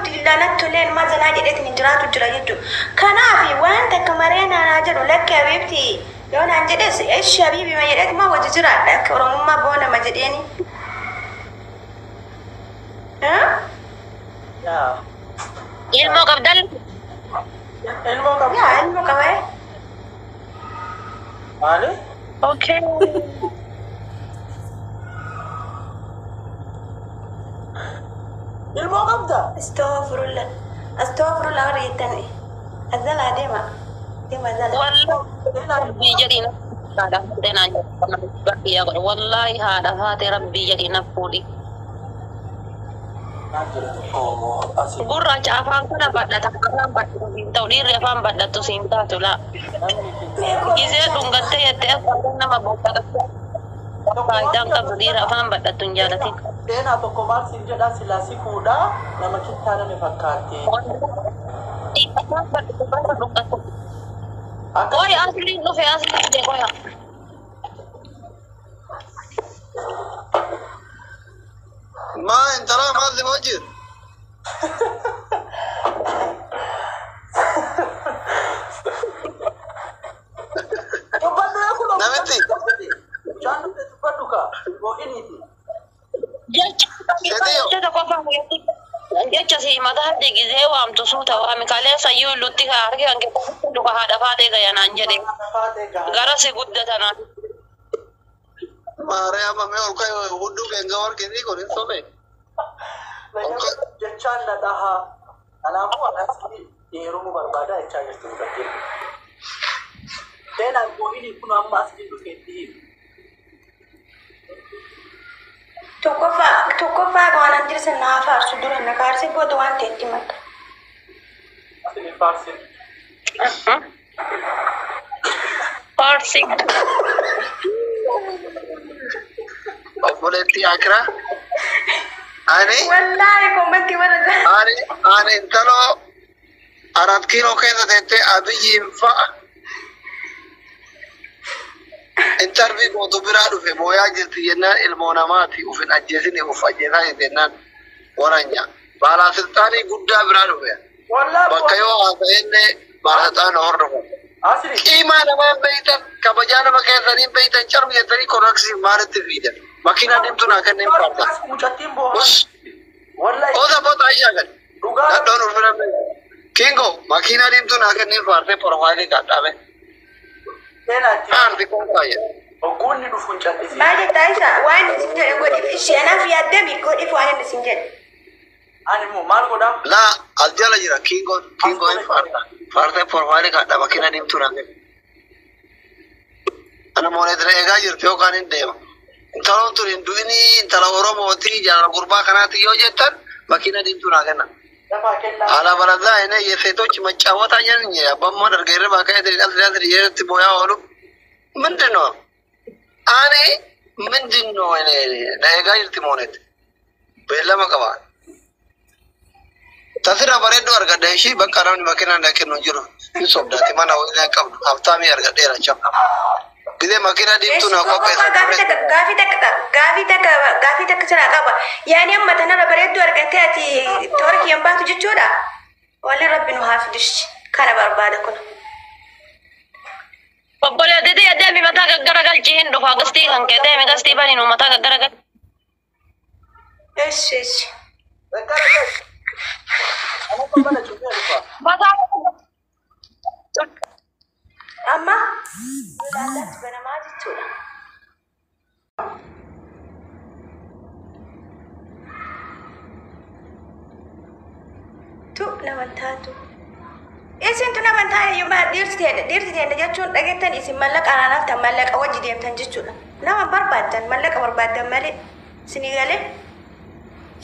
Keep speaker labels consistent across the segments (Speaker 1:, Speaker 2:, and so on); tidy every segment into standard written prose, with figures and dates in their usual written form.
Speaker 1: Alhamdulillah natti tolee ilmaa zanaa jedheetiin hin jiraatu jira jechuudha. Kanaaf waan takka maree naanaa jedhu lakki habiibti yoo naan jedhes eshi habiibi ma jedheet maa wajji jiraadha akka oromummaa boonama jedheeni.
Speaker 2: Yaa.
Speaker 3: Ilmoo qabdan
Speaker 2: Ilmoo qabda.
Speaker 1: Yaa ilmoo qaba.
Speaker 2: Maali?
Speaker 3: Okay.
Speaker 2: Ilmoo qabda.
Speaker 1: Astaghfirullah. Astaghfirullah warri jettan azalaa deema. Deema azalaa.
Speaker 3: Wallahi rabbii jedhii na haadha faatee naan jedhu godhe. Wallahi haadha faatee rabbii jedhii na fuudhi.
Speaker 2: Naan jedhe tokko asii.
Speaker 3: Gurraacha afaan kana badhata afaan badhatu siin ta'u dhiirri afaan badhatu siin taatu laa.
Speaker 2: Namni
Speaker 3: Gizee dhungattee jettee afaan nama boqqotatte faayidaan qabdu dhiira afaan badhatu hin jaalatin.
Speaker 2: Seenaa tokko maal siin jedhaa silaa si fuudhaa nama kittaa nama fakkaatti.
Speaker 3: Afaan badhatu gaafa dhungattu.
Speaker 2: Akka
Speaker 3: Qoy asliin dhufe asliin dhufe qoya.
Speaker 4: Ma intala maal si wajjin?
Speaker 2: Dubbadhu yaa kun
Speaker 4: Namitti.
Speaker 2: Mucaan dhufte dubbadhu kaa. Boo'iniiti.
Speaker 3: Jecha
Speaker 4: Setiyo.
Speaker 3: jecha qofa jecha si mataa gizee waamtu suuta waami kaleessa iyyuu lutti ka harki kan keessatti duka haadha faatee gayanaan jedhe
Speaker 2: Faatee gahaa.
Speaker 3: gara si guddatanaan.
Speaker 4: Maariyaama mee ol ka'e hudduu keenya warqii kun hin sobe.
Speaker 2: Jechaan na dhahaa. Kanaafuu asii heerumuu barbaada jechaa jirti mucattiin. Seenaan boo'inii kun amma asii dhufeetti himi.
Speaker 1: Tokkoffaa tokkoffaa waan an jirsan naa faarsu dura na kaarsi booda waan ta'e itti mata.
Speaker 2: Asii hin faarsin.
Speaker 3: Faarsi.
Speaker 4: Obboleettii Akiraa. Ani
Speaker 1: Wallaahi kommentii warra jala.
Speaker 4: ani ani intaloo arat kiiloo keessa teettee abiyyiin fa'a. Intarvii gootu biraa dhufe booyaa jirti jennaan ilmoo namaati uf hin ajjeesini uf ajjeesaa jirti jennaan waranya. Baalasilxaanii guddaa biraa dhufe.
Speaker 2: Wallaa
Speaker 4: Bakka yoo haasa'ellee baalasilxaanii hordofu.
Speaker 2: Asii.
Speaker 4: Qiimaa namaa hin beeytan, kabajaa nama keessanii hin beeytan, carbu jettanii koraksii maalitti fiidan? Makiinaa diimtuu naa kenneen faarta.
Speaker 2: Mucattiin boo'aa.
Speaker 4: Us,
Speaker 2: Wallaahi.
Speaker 4: oota boota Aishaa gadi.
Speaker 2: Dhugaa.
Speaker 4: Dhadhoon ulfina beeytan. Kingo, makiinaa diimtuu naa kenneen faartee porofaayilii kaadhaame.
Speaker 2: Seenaa itti.
Speaker 4: Aarti kun faaya.
Speaker 2: Ogguunni dhufu hin callisii.
Speaker 1: Maal jettaa isa waan inni isin jedhe godhiif ishee anaaf yaaddami godhiif waan inni isin jedhe.
Speaker 2: Ani immoo maal godhaa?
Speaker 4: Laa, as jala jira Kingo, Kingo hin faarta. Faartee porofaayilii kaadha makiinaa diimtuu naa kenne. Ana mooneetira eegaa jirti yookaan hin deema. Intaloon tun hin du'inii intala Oromooti jaalala gurbaa kanaati yoo jettan makiinaa diimtuu naa kenna.
Speaker 2: Lafaa kennaa.
Speaker 4: አለበለዚያ እኔ የሴቶች መጫወታ ነኝ። አባማን አርገይረ ባካይ ድሪዳስ ቦያ ሆኑ ምንድን ነው አኔ ምንድን ነው እኔ ነጋ ይርቲ ሞነት ቤለመ ቀባ ተስራ በሬዶ አርገደ እሺ በቃ ናምን መኪና እንዳከኑ ጅሩ ይሶብዳቲ ማና ወይና ቀብዱ ሀብታሚ አርገደ ራቻ ጊዜ መኪና ዲምቱ ነው ቆጴ
Speaker 1: Tokkoffaa gaafii takka gaafii takka gaafii takka gaafii takka sirraa qaba. Yaani amma tanarra bareedduu argattee ati toora kiyyan baatu jechuudha. Walli rabbi nu haa fidishi kana barbaada kun.
Speaker 3: Obboleettii tiyya deemi mataa gaggara galchii hin dhufa gastii kan kee deemi gastii bani nu mataa gaggara galchi.
Speaker 1: Eshi eshi.
Speaker 2: Rakkara galchi. Ana mana cufee dhufa.
Speaker 3: Mataa
Speaker 1: Amma laallaatti banamaa jechuudha. Tu nama taatu. Isin tu nama taane yoo maal dhiirti teenne dhiirti teenne jechuun dhageettan isin mallaqa anaanaaf tan mallaqa wajji deemtan jechuudha. Nama barbaaddan mallaqa barbaaddan malee isinii galee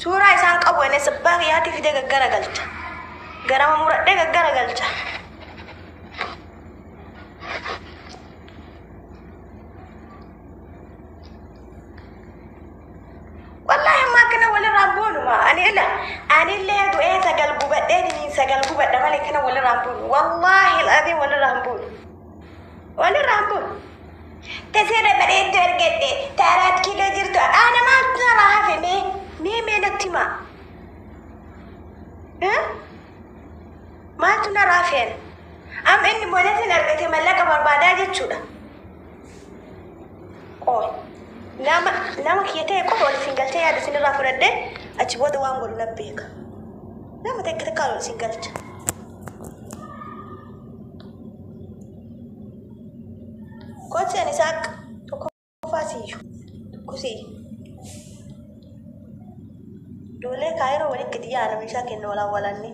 Speaker 1: suuraa isaan qabu inni sabbaa yaati fidee gaggara galcha. Garama muradhee gaggara galcha. Wallahi amma akkana walirraan boonuma. Ani ila ani illee du'ee sagal gubadhee ni sagal gubadha malee kana walirraan boonu. Wallahi al'aziim walirraan boonu. Walirraan boonu. Tasirra bareedduu argadhe taaraat kiiloo jirtu ana maaltu narraa hafe mee mee mee natti himaa. Narraa feena. Amma inni moonetiin argate mallaqa barbaadaa jechuudha. Qoy. Nama nama kiyya ta'e qofa ol isin galchee yaada isinirraa fudhadhee achi booda waan godhu nan beeka. Nama takka takkaan ol isin galcha. Kochi ani isaaq tokkoffaa siyyu. Tokko siyyu. Ijoollee kaayiroo walitti gadi yaana meeshaa kenna walaan walanne.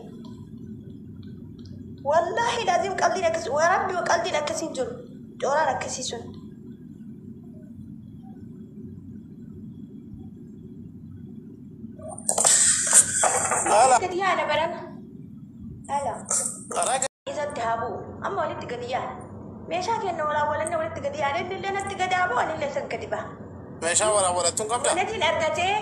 Speaker 1: Wallaahi laazim qaldiin akkasii warabbi qaldiin akkasii hin jiru. Cooraan akkasii sun.
Speaker 5: Ala.
Speaker 1: Gadi yaana barana. Ala.
Speaker 5: Raga.
Speaker 1: Isatti haa bu'u. Amma walitti gadi yaana. Meeshaa kenna walaan walanne walitti gadi yaana. Inni illee natti gadi haa bu'u ani illee san gadi ba'a.
Speaker 5: Meeshaa walaan walattuun qabda.
Speaker 1: Moonetiin argatee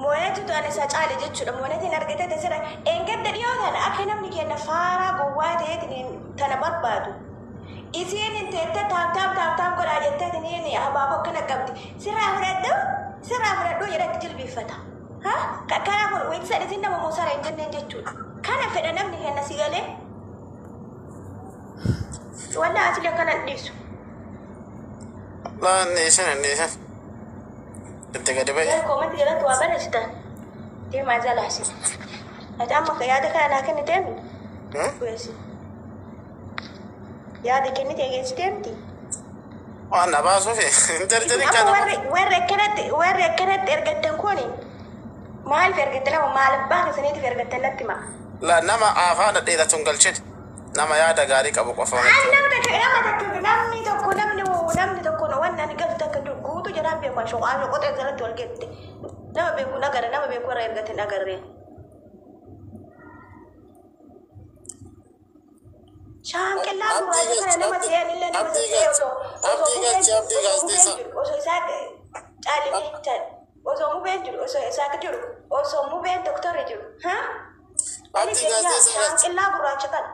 Speaker 1: moonetu ani isa caale jechuudha. Moonetiin argatee tasira eengadda dhiyoo tana akka namni kenna faaraa gowwaa ta'eetiin tana barbaadu. Isiin hin teette taap taap taap taap godhaa jetteetiin habaaboo akkana qabdi. Sirraa fudhadhu sirraa fudhadhu jedhatti jilbiiffata. Ha? Kanaaf weettisa isiin nama moosara hin jenneen jechuudha. Kana fedha namni kenna si galee. Wallaa asli akkana hin dhiisu.
Speaker 5: Laa inni isin inni isin. Itti gadi ba'e.
Speaker 1: Gara koomantii jalatti waa barreessitan. Deemaa jalaasi. Ati amma yaada kana naa kennite mi? Weessi. Yaada kennite geessitee miti.
Speaker 5: Waan na baasuufi hin jarjarin
Speaker 1: Amma
Speaker 5: kana.
Speaker 1: warri akkanatti ergattan kuni maaliif ergattan nama maal abbaa keessaniitiif ergattan natti hima.
Speaker 5: La nama afaan dhadheeratu hin galchin. Nama yaada gaarii qabu qofa
Speaker 1: Ani
Speaker 5: walitti.
Speaker 1: namni takka nama takka namni tokko namni tokko wanni ani galtu takka jiru guutuu jedhaan beeku ani shoqaa shoqoxee jalatti wal geette nama beeku nagara nama beeku irra ergate nagarree. Shaanqillaa
Speaker 5: Abdii
Speaker 1: gurraacha kana
Speaker 5: galchi
Speaker 1: nama
Speaker 5: abdii
Speaker 1: ta'een illee nama
Speaker 5: abdii
Speaker 1: ta'e
Speaker 5: galchi
Speaker 1: osoo osoo
Speaker 5: abdii
Speaker 1: mubeen
Speaker 5: galchi abdii
Speaker 1: osoo mubeen
Speaker 5: gaazexeessaa.
Speaker 1: jiru osoo isaa caalimee osoo mubeen jiru osoo isaa jiru osoo mubeen doktorri jiru ha? Ani
Speaker 5: Abdii
Speaker 1: gadiyaa
Speaker 5: gaazexeessaa galchi.
Speaker 1: shaanqillaa gurraacha kana.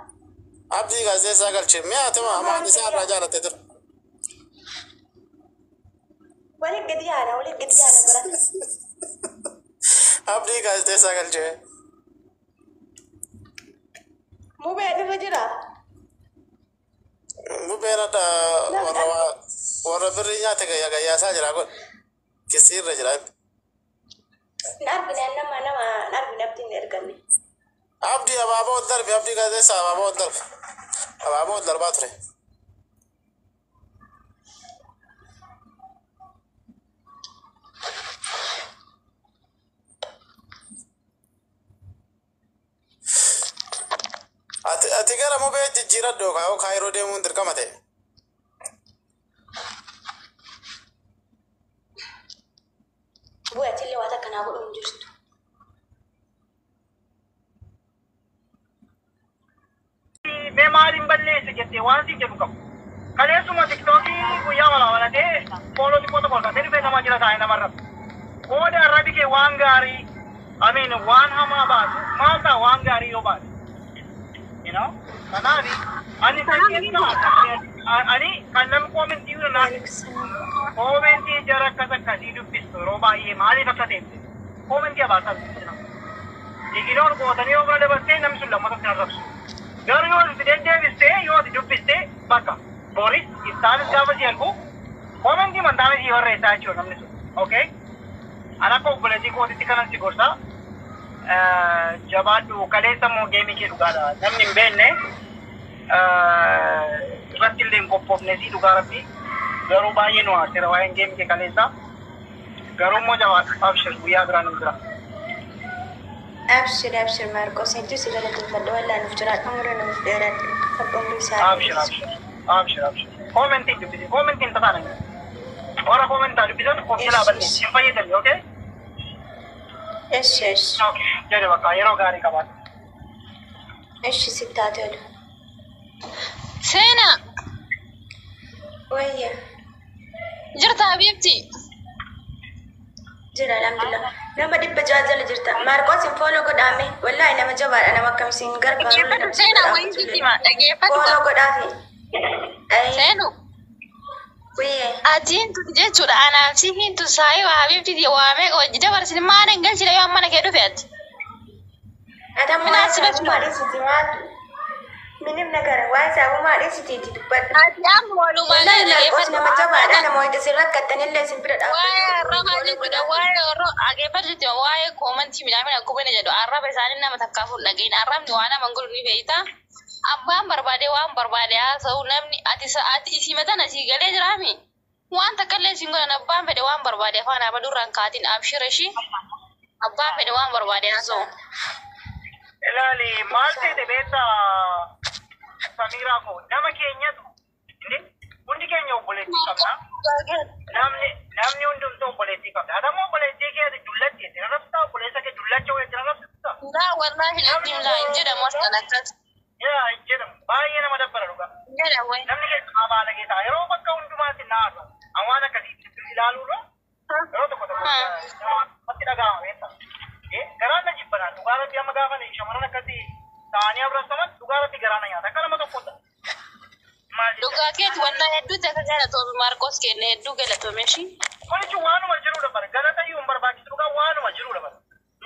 Speaker 5: Abdii gaazexeessaa galchi. Mi'a atuma amaan isaa irraa jaalatte ture.
Speaker 1: Waliin gadi yaana waliin gadi yaana bara.
Speaker 5: Abdii gaazexeessaa galchi.
Speaker 1: Mubeen irra jira.
Speaker 5: Mubeen adda warra warra birrii nyaate gayyaa gayyaasaa jira godhe. Kisii irra jira.
Speaker 1: Hin argine nama nama hin argine abdiin hin erganne.
Speaker 5: Abdii abaaboo ol darbe abdii gaazexeessaa abaaboo ol darbe. Abaaboo ol darbaa ture. Ati gara mubee jijjiiradhu yookaan kaayiroo deemuun dirqama ta'e.
Speaker 1: Bu'aatillee waan akkanaa godhu hin jirtu.
Speaker 2: Mee maaliin balleesse jettee waan siin jedhu qabu. Kaleessuma tiktookii guyyaa walaawalatee fooloo xiqqoo tokko argatee dhufee nama jira taa'ee namarra. Qooda arrabi kee waan gaarii amiin waan hamaa baasu maal ta'a waan gaarii yoo baasu. You know? Kanaaf ani kan keessaa ani kan namni koomentii naa koomentii jara akkas akkasii dubbistu yeroo baay'ee maaliif akka ta'e koomentii abaasaa dubbisina. Ignore gootanii yoo bira dabartee namni sun lammata sin arrabsu. Garuu yoo itti deddeebistee yoo ati dubbistee bakka boris isaanis gaafa si argu koomentii mantaana si barreessaa jechuudha namni sun. Okay? Ani akka obboleettii kootitti kanan si gorsaa. Jabaadhu kaleessa immoo geemii kee dhugaadha. Namni hin beekne irratti illee hin qophoofne si dhugaa rabbi. Garuu baay'ee nu haasera waa'een geemii kee kaleessa. Garuu immoo jabaadhu abshir guyyaa biraan hin jira.
Speaker 1: Abshir abshir Maarqos hedduu si galateeffadha walaa nuuf jiraadhu umurii nuuf dheeradhu rabbi umurii isaa
Speaker 2: Abshir abshir abshir abshir. Koomentii dubbisi koomentiin tataan warra koomentaa dubbisan of jalaa balleessi hin fayyadamne okay?
Speaker 1: Eshi eshi
Speaker 2: Okay jedhe bakka yeroo gaarii qabaadhu.
Speaker 1: eshi sitti haa tolu.
Speaker 3: Seenaa
Speaker 1: Wayya
Speaker 3: jirta habiibti.
Speaker 1: jira alhamdulillah nama 600 jala jirta Maarqos hin follow godhaame wallaahi nama jabaadha nama akkamisiin gargaaru
Speaker 3: Dhaggeeffadhu seenaa wayii sitti hima dhaggeeffadhu.
Speaker 1: Follow godhaafi.
Speaker 3: Seenu
Speaker 1: Wayya
Speaker 3: atiin tun jechuudha anaaf si hintu saayiba habiibti waamee hojii dabarsin maal hin galchine yoo mana kee dhufe ati.
Speaker 1: Ati amma
Speaker 3: Minaa si
Speaker 1: waan
Speaker 3: beektu.
Speaker 1: maaliif maal Minim nagara waan saabummaa dheessitiiti dubbadhu.
Speaker 3: Ati amma walumaa
Speaker 1: Wallahi
Speaker 3: galee
Speaker 1: Maarqos nama jabaadha nama wayita isin rakkattanillee isin bira
Speaker 3: Waa'ee
Speaker 1: dhaabbatu.
Speaker 3: arrabaa jechuudha. Waa'ee warra dhageeffatu waa'ee koomantii midhaan akkuma inni jedhu arraba isaanii nama takkaaf hin dhageenye. Arrabni waan nama hin godhu ni beekta. Abbaan barbaade waan barbaade haasa'u namni ati ati isii mataan asii galee jiraami. Waan takka illee siin godhan abbaan fedhe waan barbaade afaan abaduu irraan kaatiin abshira ishii. Abbaan fedhe waan barbaade haasa'u.
Speaker 2: Ilaali maal ta'e beektaa Samiiraa koo nama keenyatu inni hundi keenya obboleettii qabna. Namni hundumtuu obboleettii qabna. Ati ammoo obboleettii kee ati dullatti itti rarrabsitaa obboleessa kee dullacha wayii itti rarrabsitaa.
Speaker 3: Laa wallaahi natti himlaa hin jedhamu as kan akkas.
Speaker 2: Yaa hin jedhamu baay'ee nama dabbara dhugaa.
Speaker 3: Hin jedhamu.
Speaker 2: Namni keenya haala keessaa yeroo bakka hundumaatti na haasa. An waan akkasii ilaaluudha. Yeroo tokko tokko namatti dhaga'ama beektaa. Garaan na jibbanaa dhugaa irratti amma gaafa shamarran akkasii ta'anii abrahaman dhugaa irratti garaa na nyaata. Akka nama tokko ta'a. Maal jecha?
Speaker 3: Dhugaa keeti wallaahi hedduutti akka galatoome Maarqos kenne hedduu galatoome ishii.
Speaker 2: Kunichi waanuma jirudha bara. Galata iyyuu hin barbaachisu dhugaa waanuma jirudha bara.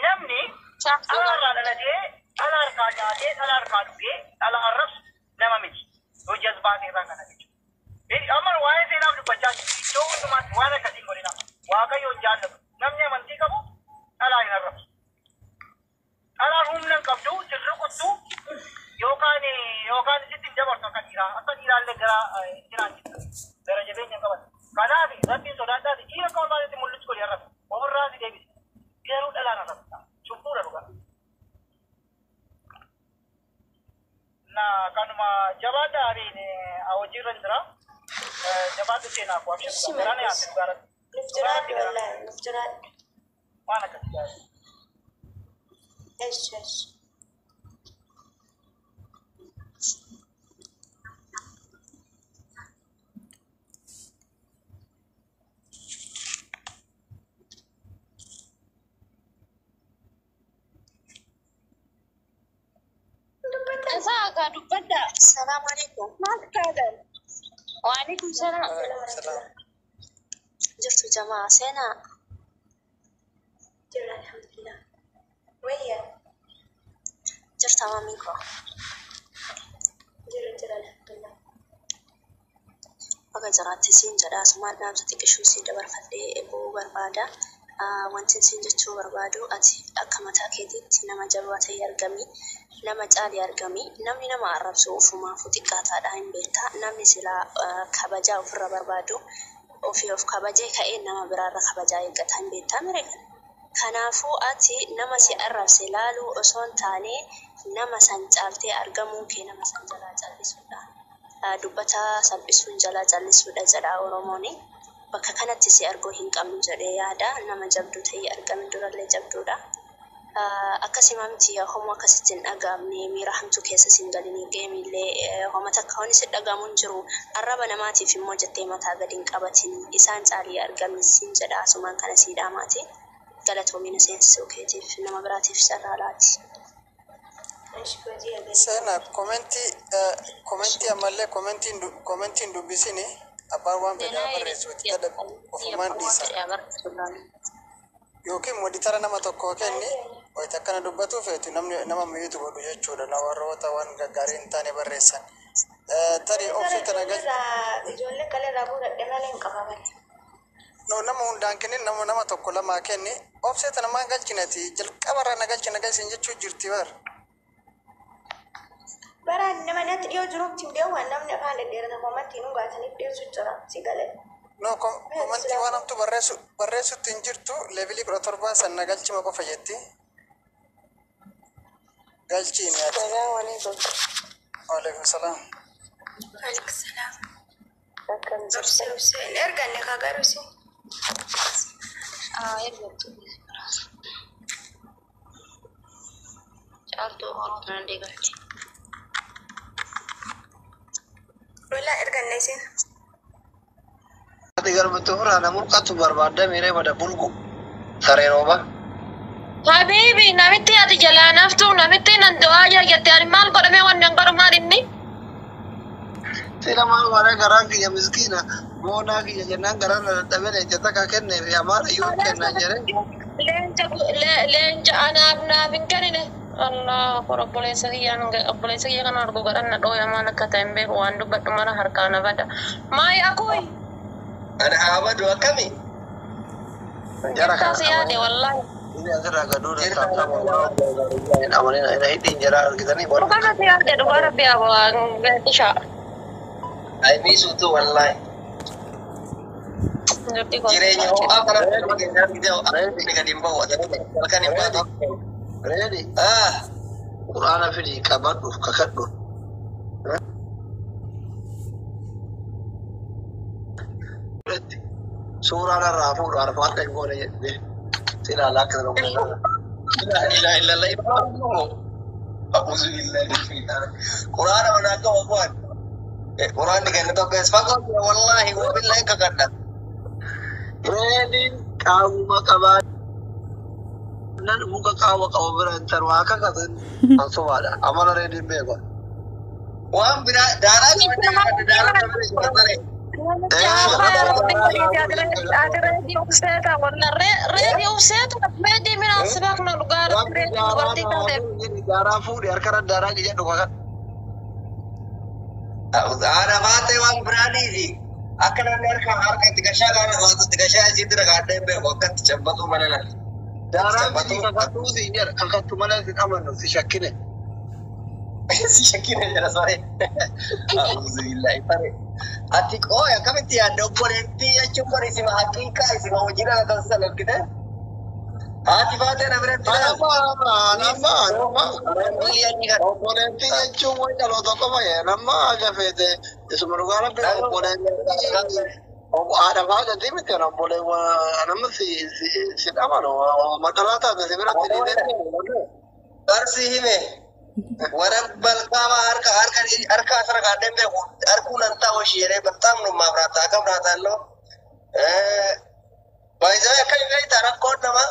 Speaker 2: Namni dhala irraa dhalatee, dhala harkaa nyaatee, dhala harkaa dhugee, dhala arrabsu nama miti. Yoo jazbaa ta'e irraa kana jechuudha. Amma waa'ee seenaaf dubbachaa jiru. Iddoo hundumaatti waan akkasii hin godhina. Waaqayyoon jaallatu. Namni amantii qabu dhalaa hin arrabsu. Dhalaan humna hin qabdu, sirri kuttu yookaan sitti hin dabartu akka dhiiraa. Akka dhiiraallee gara jiraan jirtu. Gara jabeenya hin qaban. Kanaaf rabbiin sodaadhaati dhiira akka barbaadetti mul'isu godhi arrabsu. Ofirraa si deebisi. Garuu dhalaan arrabsa. Cubbuudha dhugaa. Na kanuma jabaadha ariin hojiirra jira. Jabaadhu seenaa koo abshir
Speaker 1: Ishi
Speaker 2: dhugaa. Garaan
Speaker 1: Maarqos.
Speaker 2: nyaate dhugaa irratti.
Speaker 1: Nuuf jiraadhu wallahi nuuf jiraadhu.
Speaker 2: Waan akkasii gaarii.
Speaker 1: Eshi eshi. Dubbatan.
Speaker 3: Isaa akka dubbadda.
Speaker 6: Salaam alaikum.
Speaker 3: Maal taatan? Waalaikum salaam.
Speaker 5: Salaam.
Speaker 6: Jirtu jamaa seenaa
Speaker 1: Jira alhamdulillah. Wayya
Speaker 6: jirta mamiin koo.
Speaker 1: jira jira alhamdulillah.
Speaker 6: Baga jiraatti siin jedha asumaan dhaamsa xiqqishuu siin dabarfadhee bu'uu barbaada. Wanti siin jechuu barbaadu ati akka mataa keetiitti nama jabaa ta'e argami. Nama caali argami. Namni nama arrabsu ofumaafuu xiqqaataadha hin beektaa. Namni silaa kabajaa ofirra barbaadu ofii of kabajee ka'ee nama biraarra kabajaa eeggata hin beektaa miree kana. Kanaafuu ati nama si arrabse laaluu osoo hin taane nama san caaltee argamuun kee nama san jalaa callisuudha. Dubbata salphisuun jalaa callisuudha jedha Oromooni. Bakka kanatti si arguu hin qabnu jedhee yaada. Nama jabduu ta'ee argame durallee jabduudha. Akkasuma miti homoo akkasitti hin dhaga'amne miira hamtuu keessa sin galini geemiillee homa takka wanni si dhaga'amu hin jiru. Arraba namaatiif immoo jettee mataa gadi hin qabatin isaan caalii argami siin jedha asumaan kana sii dhaamaati. Galatoomina seensisuu keetiif nama biraatiif carraa laati.
Speaker 1: Eshi hojii eegalee.
Speaker 5: Seenaa komentii ammallee komentiin dubbisini abbaan waan fedhe haa barreessu itti dadhabe ofumaan dhiisa. Yookiin moditara nama tokko kenni wayita akkana dubbatu feetu namni nama miitu godhu jechuudha. Na warroota waan gaggaarii hin taane barreessan. Tarii obsi tana gal
Speaker 1: Ijoollee kalee irraa buuradhe malee hin qabaman.
Speaker 5: No nama hundaan kennin nama tokko lamaa kenni obsee tana maan galchinati jalqabarraa na galchina galchin jechuu jirti bar.
Speaker 1: Baraan nama natti dhiyoo jiruuf hin deemuun namni afaan dhedheerata komantii nu gaataniif dhiyeessu jira si galee.
Speaker 5: No komentii waan hamtu barreessutti hin jirtu leevilii 17 san na galchima qofa jetti. Galchiin yaati.
Speaker 7: Salaam alaikum.
Speaker 5: Waalaikum salaam.
Speaker 1: Waalaikum salaam.
Speaker 7: Akkam
Speaker 1: Obse
Speaker 7: jirtan?
Speaker 1: obse hin erganne kaa garuu isin.
Speaker 3: Ergattu. Caaltuu Oromoo tanallee galche.
Speaker 1: Walaa erganne isin.
Speaker 4: Ati garbatti ofirraa na mul'atu barbaadda miiree bada bulgu saree rooba.
Speaker 3: Habiibi namitti ati jalaa naftu namitti nan du'aa jira jette ani maal godhame wanni an godhu maal inni?
Speaker 4: Sila maal godhee garaan kiyya miskiina boonaa kiyya jennaan garaan na dadhabee leenca takka kennee fi amaara iyyuu kennaa jedhee.
Speaker 3: Leenca anaaf naaf hin kennine. Allah akbar, obboleessa kiyyaan obboleessa kiyya kana argu gadhan na dhooya maal akka ta'e hin beeku waan dubbadhu mara harkaa na bada. Maayi akooy.
Speaker 4: Ana Ahmadu akkami? Jara kana
Speaker 3: Taas yaade wallahi.
Speaker 4: Inni asirraa gaduu hin amanina hidhiin jara argitanii bola.
Speaker 3: Dhugaa si yaade dhugaa rabbi haa ishaa.
Speaker 4: I miss you too wallahi. Jireenya ho'aa kana nama keessaa argite ho'aa gadi hin bahu halkan hin baatu. Ready? Ah, Quraana fidi qabadhu kakadhu. Suuraan irraa fuudhu arfaadha hin goone jedhee. Silaa akka tokko. La ilaha illallah. A'uuzu billahi min shaitaan. Quraana mana akka wabu'an. Quraanni kennu tokko es fagoo jira wallahi wa billahi kakadha. Reediin qaawuma qabaa. Nan muka qaawwa qabu bira hin taru haa kakatan an sobaadha. Amala reediin beeku. Waan biraa daaraa qabadhee daaraa qabadhee. Daaraa fuudhe harka daaraa jedhu kakadha. Haadha baatee waan biraaniifi akka namni harka harka itti gashaa gaara baatu itti gashaa isitti dhagaadhee beeku akkatti cabbatu mana lafa. Daaraan fidii kakattuu si jedha kakattu malee si amannu si shakkine. Si shakkine jedha saree. A'uuzubillahi saree. Ati qooy akkamitti yaadda obboleettii jechuun kun isima haqiiqaa isima hojii dhala san argite. Haati baatee na biratti Obboleettii jechuun waan dhaloota qofa nama haga feete isuma dhugaa rabbi obboleettii haadha faadhatii miti obboleewwan nama si si dhamanu maqalaa taate si biratti dhiisee. Barsi hime warra balqaama harka harka harka asirra kaadhee beeku harkuu nan ta'u ishee jedhee በጣም ነው ማብራታ አከብራታለሁ። ባይዘ akka inni rakkoon nama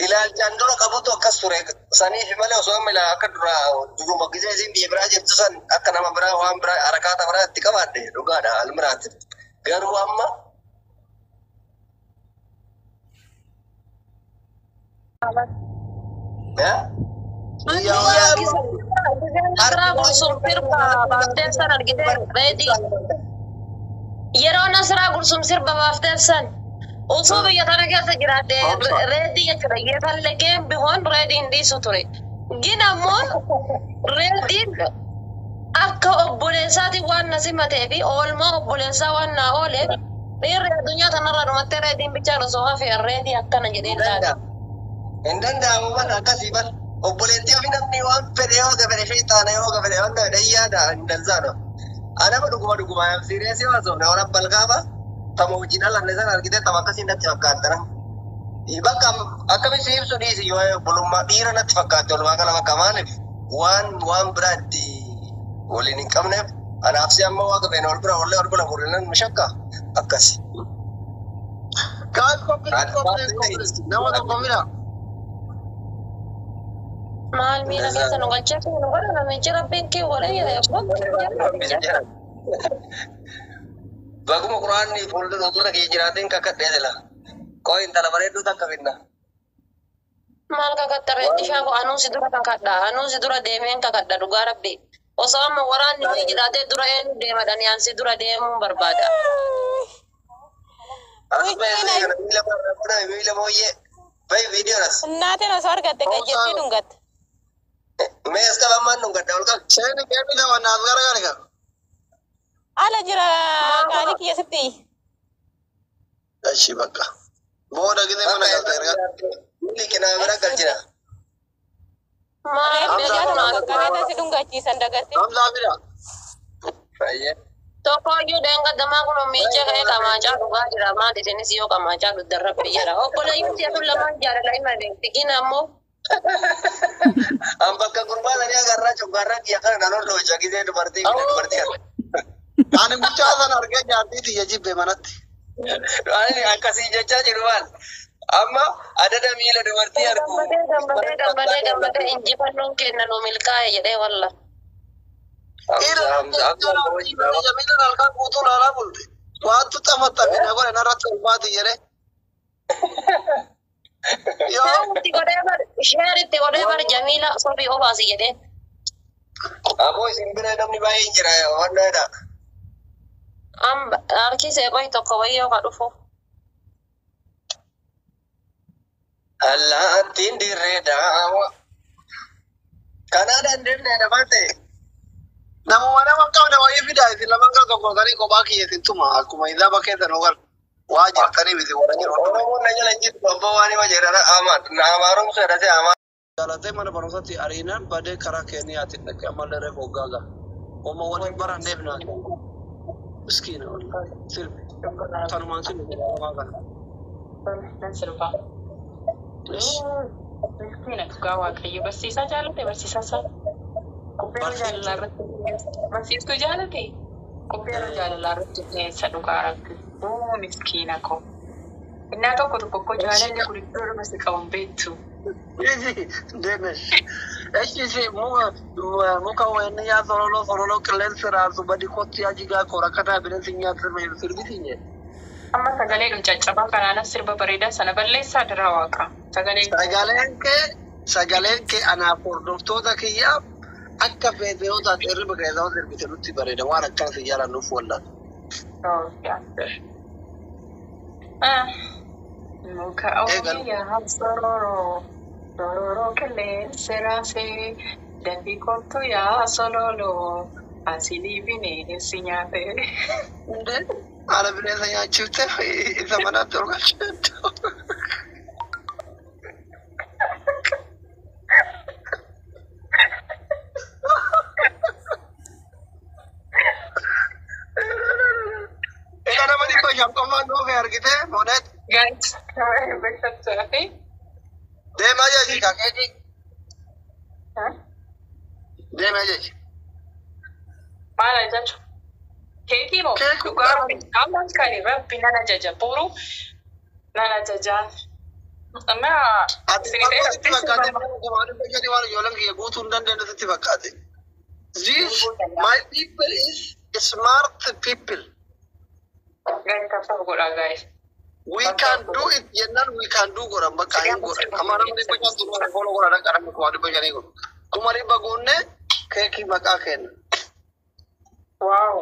Speaker 4: ilaalchaan dura qabutu akkas ture saniif malee osoo amma akka dura duruma gisee isin biyya biraa jirtu san akka nama biraa waan biraa harakaata biraa itti qabaadhe dhugaadha almiraati garuu amma
Speaker 3: Yeroo Nasraa Gursum sirba baafteen san osoo biyya tana keessa jiraate reedii jechuudha. Yetallegeen bihoon reediin dhiisu ture. Gin ammoo reediin akka obboleessaati waan na simatee fi oolmaa obboleessaa waan naa ooleef dhiirri addunyaa tanarraa dhumattee reediin bichaan osoo hafee reedii akkana jedhee laata.
Speaker 4: Hin danda'amu bara akkasii bara obboleettii ofii namni waan fedhe yoo gafedhe sheexaana yoo gafedhe waan fedhe yaada hin dansaadha. Anama dhuguma dhuguma sireesii haasofne waan balqaaba tama hojii dhalanne sana argite tama akkasii natti fakkaattana. Bakka akkamitti si ibsu dhiisi yoo obbolummaa dhiira natti fakkaatte walumaa gala bakka maaliif waan waan biraa itti waliin hin qabneef anaaf si amma waa gafeen ol bira ollee ol bira fuudhanii nu shakka akkasi. Kaan qophii nama tokko bira.
Speaker 3: Maal miira keessa nu galchee fi nu godha namichi rabbiin kee godhe jedhe.
Speaker 4: Baguma quraanni fuuldura dura kee jiraateen kakadhee jira. Qoo intala bareedduu takka finna.
Speaker 3: Maal kakatta reetti shaako anuun si dura kakadha anuun si dura deemeen kakadha dhugaa rabbi. Osoo amma waraanni nuyi jiraatee dura eenyu deemadhani an si dura deemuun barbaada.
Speaker 4: Miila mooyyee. Bayi viidiyoon as.
Speaker 7: Naateen osoo argatte kan jettee dhungatte.
Speaker 4: Mee as qaba ammaan dhungadha ol qabi. Seeni keemii nama naaf gargaari qaba.
Speaker 7: Ala jira qaalii kiyya sitti.
Speaker 4: Ashi bakka. Booda gisee mana galte erga. Miilli kinaa bira galchina.
Speaker 3: Maal
Speaker 7: Qabeenya si dhungachiisan dagatte.
Speaker 4: Hamzaa bira. Fayyee.
Speaker 3: Tokko iyyuu deengaddamaa kun miicha ka'ee qamaachaa dhugaa jira. Maal isinis yoo qamaachaa dhugdan rabbi jedha. Obboleeyyiin jedhu lamaan jaalala hima beekti. Gin ammoo
Speaker 4: An bakka gurbaa sanii agarraa coggaarraa kiyya kana nan hordofcha gisee dubartii fi dubartii kana. Ani mucaa sana argee jaartii tiyya jibbe manatti. Ani akkasii jechaa jiru maal? Amma adada miila dubartii argu.
Speaker 3: Gammadee gammadee gammadee gammadee injifannoon kenna nu milkaa'e jedhee walla.
Speaker 4: Miila halkan guutuu laalaa bulte. Waantu xafaxame na godhe narratti ulfaati jedhee. Yoo
Speaker 3: Share itti godhee bar Jamiila sorry obaasi jedheen.
Speaker 4: Aboo isin bira namni baay'een jira wannaadha.
Speaker 3: Amma harkisee qoy tokko wayyoo ka dhufu.
Speaker 4: Allaattiin dirree daawa. Kanaadhaan deemnee namaa ta'e. Namuma nama hin qabne wayii fidaa isin lamaan gara tokko ta'anii kophaa kiyya isin tuma akkuma hisaaba keessan hogan waa jirtanii miti warra jiru. Oromoon na jala hin jirtu abbaa waan hima jedhana amaarumsa jedhate amaa. Jaalatee mana barumsaatti ariinaan badee karaa Keeniyaatiin dhaqee ammallee reefu hoggaa gaha. Oma waliin baranneef naa kennu. Miskiina wallaahi sirbi. Tanumaan sirbi jedhama kana.
Speaker 7: Nan sirbaa. Miskiina dhugaa Waaqayyo barsiisaa jaalate barsiisaa isaa. Qophii jaalalaa irratti barsiistuu jaalate qophii jaalalaa irratti dhiyeessa dhugaa Rabbi. Oo miskiina koo. Innaa tokko tokko koo jaalalli kun iddoo dhuma si qabu hin beektu.
Speaker 4: Deemesh. Eshi muka wayni yaa sololo sololo qilleensi raasu badi kotti yaa jigaa kora kataa bineensi nyaatu sirbiti nye.
Speaker 7: Amma sagalee dhum caccabaa kanaanas sirba bareedaa sana balleessaa diraa waaqa. Sagalee
Speaker 4: Sagaleen kee anaaf hordoftoota kiyyaaf akka feete yoo taate hirriba keessaa yoo sirbite nutti bareeda waan akkana si jaalannuuf wallaan.
Speaker 7: Muka ooyyaa sororoo sororoo qilleensi raasee dafii kottu yaa sololoo asilii bineensi nyaate.
Speaker 4: Hundee haala bineensa nyaachifte isa manaatti ol galchite. Ila nama 500 qofaan dhufe argite moonet.
Speaker 7: Guys, beeksisa
Speaker 4: Deemaa jechi kakeeti. Deemaa jechi.
Speaker 7: Maal ajaju? Keekii moo? Dhugaa amma kan rabbi nan ajaja boru nan ajaja. Amma
Speaker 4: Ati sitti fakkaate 500 waan ijoolleen kiyya guutuu hin dandeenye sitti fakkaate. This my people is smart people.
Speaker 7: Guys, tap godhaa guys.
Speaker 4: We can do it jennaan we can do godhan bakka hin godhan. Amma namni 500 turan follow godhan akka namni 500,000 godhu. 500,000 guunne keekii maqaa kenna.
Speaker 7: Wow.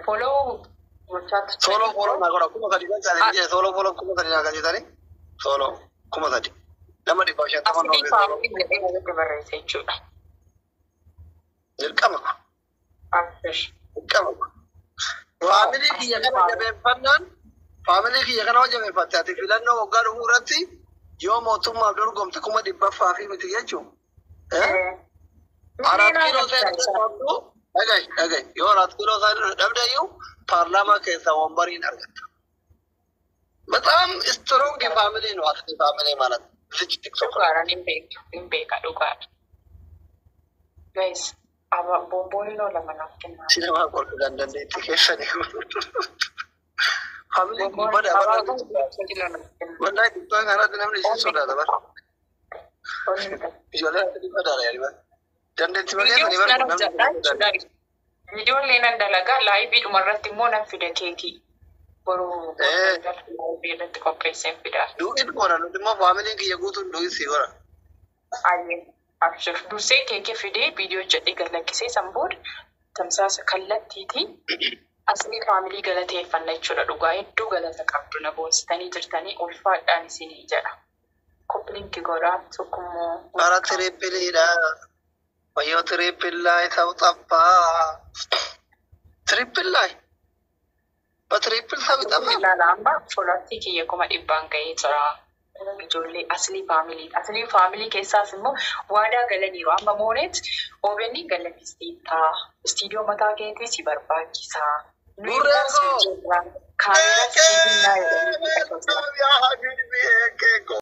Speaker 7: Follow gochaatu.
Speaker 4: Solo follow naa godha 3,000 galchaanii jee solo follow 3,000 naa galchitanii solo 3,000. Nama 150
Speaker 7: Asilii
Speaker 4: nuuf
Speaker 7: faamilii jedhee irratti barreesse jechuudha.
Speaker 4: Dirqama.
Speaker 7: Abshir.
Speaker 4: Dirqama. Faamilii kiyya kana jabeeffannaan faamilii kiyya kana jabeeffatte ati filannoo waggaa dhufuu irratti yoo mootummaaf dorgomte 100,000 fi miti jechuun. 4 kiiloo seenuu dhabdu dhagahi dhagahi yoo 4 kiiloo seenuu dhabde iyyuu paarlaamaa keessaa wambariin argatta. በጣም strong family ነው አስሊ family ማለት ልጅ ቲክቶክ
Speaker 7: Dhugaadhaan hin beeku hin beeka dhugaadha. Guys, bombooliin lama naaf kennaa.
Speaker 4: ሲነማ ቆልፍ dandandeetti keessanii faamilii kun bada bada wallahi ቲክቶክ kanatti namni isin sodaata bara ijoollee asli badaadha yaadi bara dandeetti malee
Speaker 7: Viidiyoos
Speaker 4: bara
Speaker 7: nan hojjedha jechuudha. Viidiyoollee nan dalagaa laayivii dhuma irratti immoo nan fida keekii. Boru laayivii irratti qopheesseen fida.
Speaker 4: Du'in godha nuti immoo faamiliin kiyya guutuun du'in si godha.
Speaker 7: Ayyee abshir dursee keekii fidee viidiyoo jedhee gad lakkisee san booda tamsaasa kallattiitiin aslii faamilii galateeffanna jechuudha. Dhugaa hedduu galata qabdu na boonsitanii jirtanii ulfaadhaan isinii jedha. Copy link godhaa tokkummoo.
Speaker 4: Bara tirippiliidha. Wayyoo tirippillaa ta'u xaffaa. Tirippillaa. Ba triple ሰው ይጠፋል።
Speaker 7: Ilaala amma followersii kiyya 100,000 ga'ee jira. Ijoollee aslii faamilii. Aslii faamilii keessaas immoo waadaa galaniiru. Amma moonet OBN galaniisteettaa. Istiidiyoo mataa keetii si barbaachisa. Nu
Speaker 4: Burree
Speaker 7: immoo si
Speaker 4: koo.
Speaker 7: jirra. Kaameeraa si binnaa jedhanii
Speaker 4: Yaa habibi eegee koo.